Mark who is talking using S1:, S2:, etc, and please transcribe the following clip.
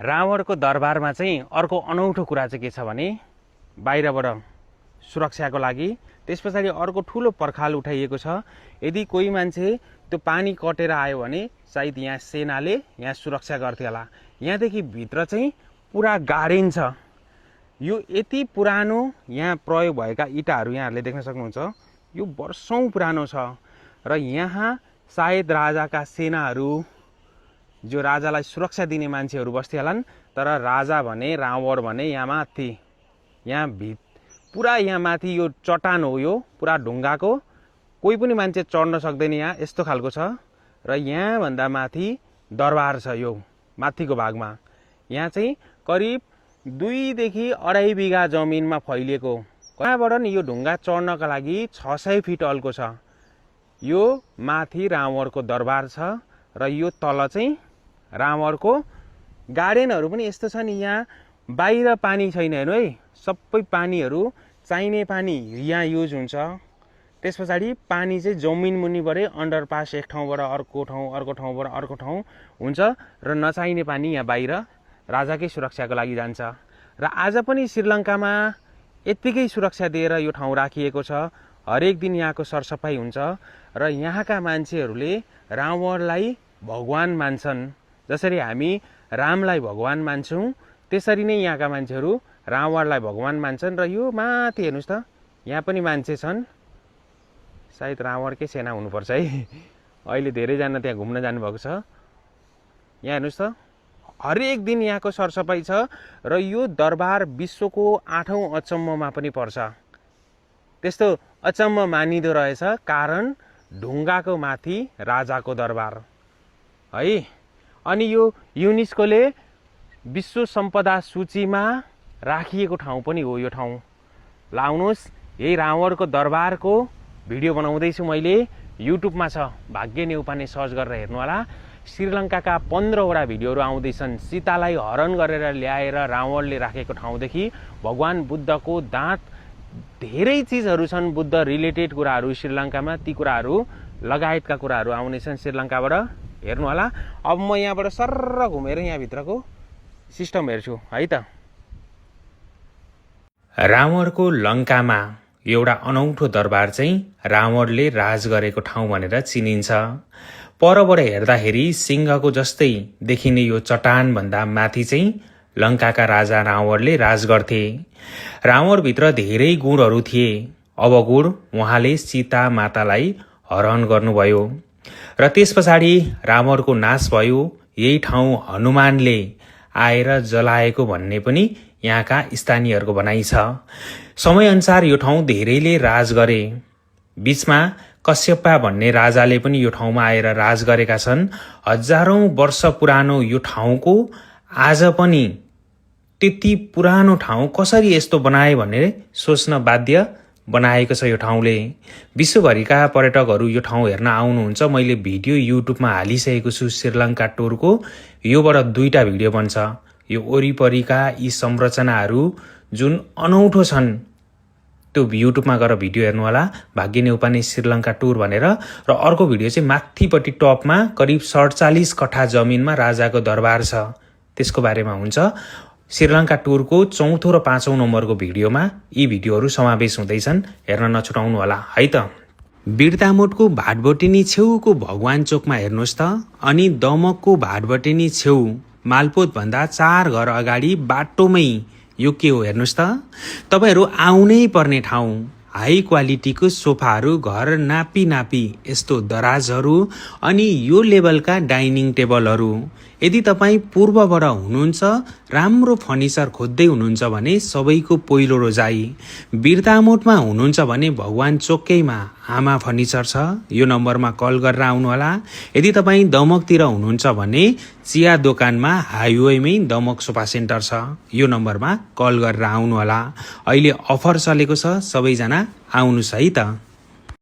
S1: रावणको दरबारमा चाहिँ अर्को अनौठो कुरा चाहिँ के छ भने बाहिरबाट सुरक्षाको लागि त्यस पछाडि अर्को ठुलो पर्खाल उठाइएको छ। यदि कोही मान्छे त्यो पानी कटेर आयो भने सायद यहाँ सेनाले यहाँ सुरक्षा गर्थे होला। यहाँदेखि भित्र चाहिँ पुरा गार्डन छ। यो यति पुरानो यहाँ प्रयोग भएका इँटाहरू यहाँहरूले देख्न सक्नुहुन्छ। यो वर्षौं पुरानो छ र यहाँ सायद राजाका सेनाहरू जो राजालाई सुरक्षा दिने मान्छेहरू बस्थे होलान्। तर राजा भने रावण भने यहाँ माथि यहाँ पुरा यहाँ माथि यो चट्टान हो, यो पुरा ढुङ्गाको, कोही पनि मान्छे चढ्न सक्दैन। यहाँ यस्तो खालको छ र यहाँ भन्दा माथि दरबार छ। यो माथिको भागमा यहाँ चाहिँ करिब 2 देखि 2.5 बिघा जमिनमा फैलिएको। कहाँबाट नि यो ढुङ्गा चढ्नका लागि 600 फिट अल्को छ। यो माथि रावणको दरबार छ र यो तल चाहिँ रावणको गार्डनहरू पनि यस्तो छ नि। यहाँ बाहिर पानी छैन हेर्नु है, सबै पानीहरू चाहिने पानी यहाँ युज हुन्छ। त्यस पछाडि पानी चाहिँ जमिन मुनिबाटै अन्डरपास एक ठाउँबाट अर्को ठाउँ, अर्को ठाउँबाट अर्को ठाउँ हुन्छ र नचाहिने पानी यहाँ बाहिर राजाकै सुरक्षाको लागि जान्छ। र आज पनि श्रीलङ्कामा यत्तिकै सुरक्षा दिएर यो ठाउँ राखिएको छ। हरेक दिन यहाँको सरसफाइ हुन्छ र यहाँका मान्छेहरूले रावणलाई भगवान मान्छन्। जसरी हामी रामलाई भगवान मान्छौँ त्यसरी नै यहाँका मान्छेहरू रावणलाई भगवान मान्छन्। र यो माथि हेर्नुहोस् त, यहाँ पनि मान्छे छन्। सायद रावणकै सेना हुनुपर्छ है। अहिले धेरैजना त्यहाँ घुम्न जानुभएको छ। यहाँ हेर्नुहोस् त, हरेक दिन यहाँको सरसफाइ छ र यो दरबार विश्वको 8औं अचम्ममा पनि पर्छ। त्यस्तो अचम्म मानिदो रहेछ कारण ढुङ्गाको माथि राजाको दरबार है। अनि यो युनेस्कोले विश्व सम्पदा सूचीमा राखिएको ठाउँ पनि हो यो ठाउँ। ल आउनुहोस्, यही रावणको दरबारको भिडियो बनाउँदैछु मैले। युट्युबमा छ, भाग्य नेउपाने सर्च गरेर हेर्नु होला। श्रीलङ्काका 15वटा भिडियोहरू आउँदैछन्। सीतालाई हरण गरेर ल्याएर रावणले राखेको ठाउँदेखि भगवान बुद्धको दाँत, धेरै चिजहरू छन् बुद्ध रिलेटेड कुराहरू श्रीलङ्कामा। ती कुराहरू लगायतका कुराहरू आउनेछन् श्रीलङ्काबाट, हेर्नु होला। अब म यहाँबाट सर्र घुमेर यहाँभित्रको सिस्टम हेर्छु है त।
S2: रावणको लङ्कामा एउटा अनौठो दरबार चाहिँ रावणले राज गरेको ठाउँ भनेर चिनिन्छ। परबाट हेर्दाखेरि सिंहको जस्तै देखिने यो चट्टान भन्दा माथि चाहिँ लङ्काका राजा रावणले राज गर्थे। रावणभित्र धेरै गुणहरू थिए। अवगुण उहाँले सीता मातालाई हरण गर्नुभयो र त्यस पछाडि रावणको नाश भयो। यही ठाउँ हनुमानले आएर जलाएको भन्ने पनि यहाँका स्थानीयहरूको भनाइ छ। समयअनुसार यो ठाउँ धेरैले राज गरे। बीचमा कश्यपा भन्ने राजाले पनि यो ठाउँमा आएर राज गरेका छन्। हजारौं वर्ष पुरानो यो ठाउँको आज पनि त्यति पुरानो ठाउँ कसरी यस्तो बनाए भनेर सोच्न बाध्य बनाएको छ यो ठाउँले। विश्वभरिका पर्यटकहरू यो ठाउँ हेर्न आउनुहुन्छ। मैले भिडियो युट्युबमा हालिसकेको छु श्रीलङ्का टुरको। योबाट 2टा भिडियो बन्छ। यो वरिपरिका यी संरचनाहरू जुन अनौठो छन् त्यो युट्युबमा गएर भिडियो हेर्नु होला, भाग्य नेउपाने श्रीलङ्का टुर भनेर। र अर्को भिडियो चाहिँ माथिपट्टि टपमा करिब 47 कट्ठा जमिनमा राजाको दरबार छ, त्यसको बारेमा हुन्छ। श्रीलङ्का टुरको 4औं र 5औं नम्बरको भिडियोमा यी भिडियोहरू समावेश हुँदैछन्, हेर्न नछुटाउनु होला है त। बिर्तामोडको भाटबटेनी छेउको भगवान चोकमा हेर्नुहोस् त, अनि दमकको भाटबटेनी छेउ मालपोत भन्दा 4 घर अगाडि बाटोमै यो के हो हेर्नुहोस् त। तपाईहरू आउनै पर्ने ठाउँ। हाई क्वालिटीको सोफाहरू, घर नापी नापी यस्तो दराजहरू, अनि यो लेभलका डाइनिङ टेबलहरू। यदि तपाईँ पूर्वबाट हुनुहुन्छ, राम्रो फर्निचर खोज्दै हुनुहुन्छ भने सबैको पहिलो रोजाई। बिर्तामोडमा हुनुहुन्छ भने भगवान चोकैमा आमा फर्निचर छ, यो नम्बरमा कल गरेर आउनुहोला। यदि तपाईँ दमकतिर हुनुहुन्छ भने चिया दोकानमा हाइवेमै दमक सोफा सेन्टर छ, यो नम्बरमा कल गरेर आउनुहोला। अहिले अफर चलेको छ, सबैजना आउनुहोस् है त।